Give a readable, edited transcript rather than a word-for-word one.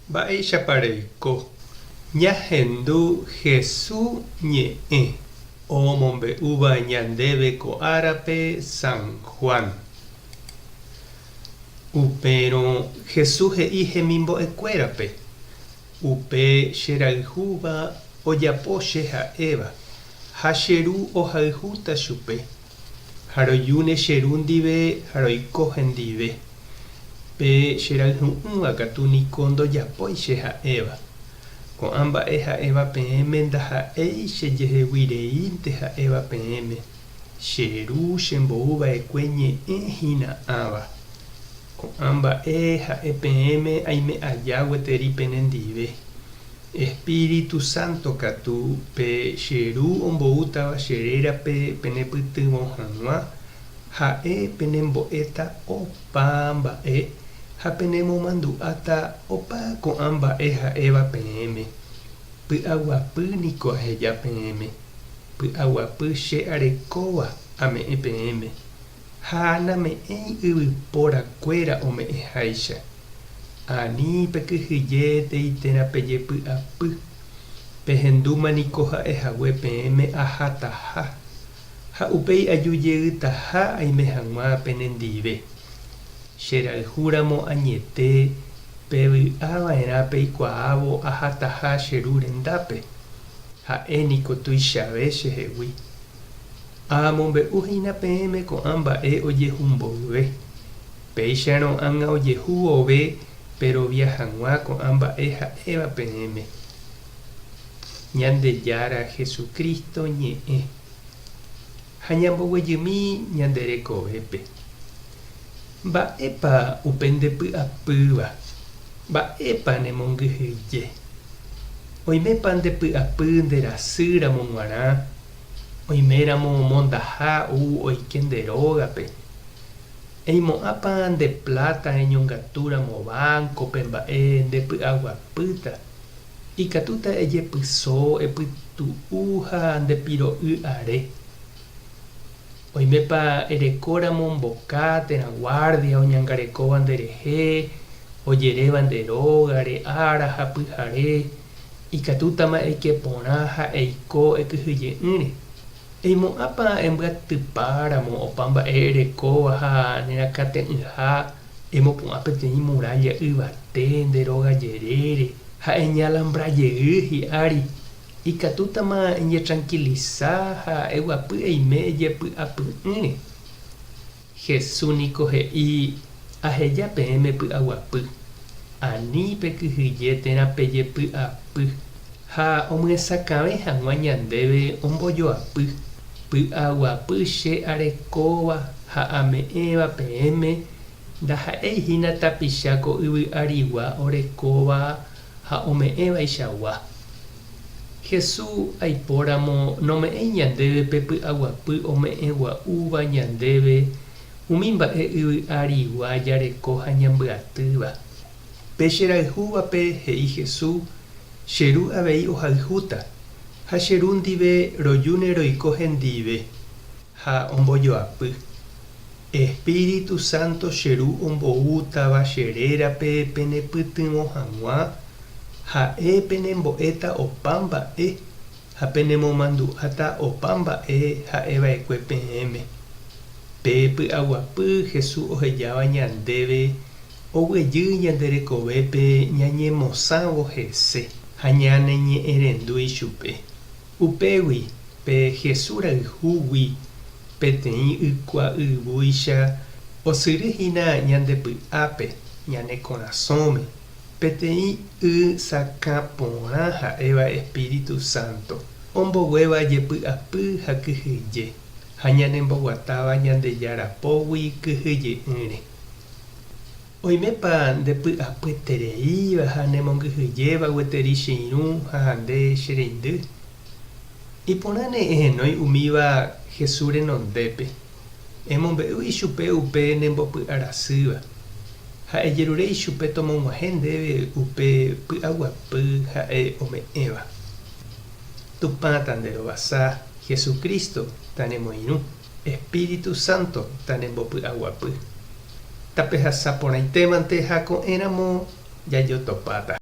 Mba'éichapa reiko? Ñahendu Hesu ñe'ẽ omombe'úva ñandéve ko árape San Juan. Upérõ Hesu he'i hemimbo'ekuérape, Upe che rayhúva ojapo che ha'éva, ha che Ru ohayhúta chupe. Ha rojúne che Ru ndive ha roiko hendive. Pe che rayhu'ỹva katu niko ndojapói che ha'éva. Ko'ã mba'e ha'éva peẽme ndaha'éi che jehegui reínte ha'éva peẽme, che Ru chembou va'ekue ñe'ẽ hína ãva. Ko'ã mba'e ha'e peẽme aime aja gueteri penendive. Espíritu Santo katu, pe che Ru omboútava che rérape penepytyvõ hag̃ua, ha'e penembo'éta opa mba'e ha penemomandu'áta opa ko'ã mba'e ha'éva peẽme. Py'aguapy niko aheja peẽme, py'aguapy che arekóva ame'ẽ peẽme, Ha name'ẽi yvypóra kuéra ome'ẽháicha. Ani pekyhyjétei térã pejepy'apy. Pehendúma niko ha'e hague peẽme ahataha, ha upéi aju jeytaha aime hag̃ua penendive. Che rayhu ramo añete pevy'a va'erã peikuaávo ahataha che Ru rendápe. Ha'e niko tuichave chehegui. Amombe'u hína peẽme ko'ã mba'e ojehu mboyve. Péicharõ ág̃a ojehu vove perovia hag̃ua ko'ã mba'e ha'éva peẽme. Ñandejára Jesucristo ñe'ẽ. Ha ñamboguejymi ñande rekovépe. Mba'épa upe ndepy'apýva? Mba'épa nemongyhyje? Oimépa ndepy'apy nderasýramo g̃uarã? Oiméramo mondaha ou oike nde rógape, eimo'ãpa nde pláta eñongatúramo vánkope mba'e ndepy'aguapýta, ikatúta ejepyso, epytu'u ha ndepiro'y are. Oimépa erekóramo mboka térã guárdia oñangarekóva nderehe, ojeréva nde rógare ára ha pyhare, Ikatútama eike porã ha eiko ekyhyje'ỹre. Eimo'ãpa embyatypáramo opa mba'e erekóva ha nerakate'ỹha emopu'ã peteĩ murálla yvate nde róga jerére ha eñalambra jey hi'ári, ikatútama eñetrankilisa ha eguapy eime ejepy'apy'ỹre. Jesús niko he'i, Aheja peẽme py'aguapy, ani pekyhyje térã pejepy'apy. Ha omyesakãve hag̃ua ñandéve ombojoapy, Py'aguapy che arekóva ha ame'ẽva peẽme ndaha'éi hína tapicha ko yvy arigua orekóva ha ome'ẽvaichagua. Jesús aipóramo nome'ẽi ñandéve pe py'aguapy ome'ẽgua'úva ñandéve umi mba'e yvy arigua jareko ha ñambyatýva. Pe che rayhúvape, he'i Jesús, che Ru avei ohayhúta, ha che Ru ndive rojúne roiko hendive, ha ombojoapy. Espíritu Santo che Ru omboútava che rérape penepytyvõ hag̃ua, Ha'e penembo'éta opa mba'e ha penemomandu'áta opa mba'e ha'eva'ekue peẽme. Pe py'aguapy Jesús ohejáva ñandéve oguejy ñande rekovépe ñañemosãvo hese ha ñaneñe'ẽrendu ichupe. Upégui, pe Jesús rayhúgui peteĩ ykua yvúicha osyry hína ñande py'ápe, ñane korasõme. Peteĩ y sakã porã ha'éva Espíritu Santo, omboguéva jepy'apy ha kyhyje, ha ñanemboguatáva Ñandejára pógui kyhyje'ỹre. Oimépa ndepy'apyetereíva ha nemongyhyjéva gueteri che irũ ha nde che reindy? Iporãne ehenói umíva Jesús renondépe. Emombe'u ichupe upe nembopy'arasýva, ha ejerure ichupe tomog̃uahẽ ndéve upe py'aguapy ha'e ome'ẽva. Tupã tanderovasa, Jesucristo tanemoirũ, Espíritu Santo tanembopy'aguapy. Tapehasa porãitémante ha ko'ẽramo jajotopáta.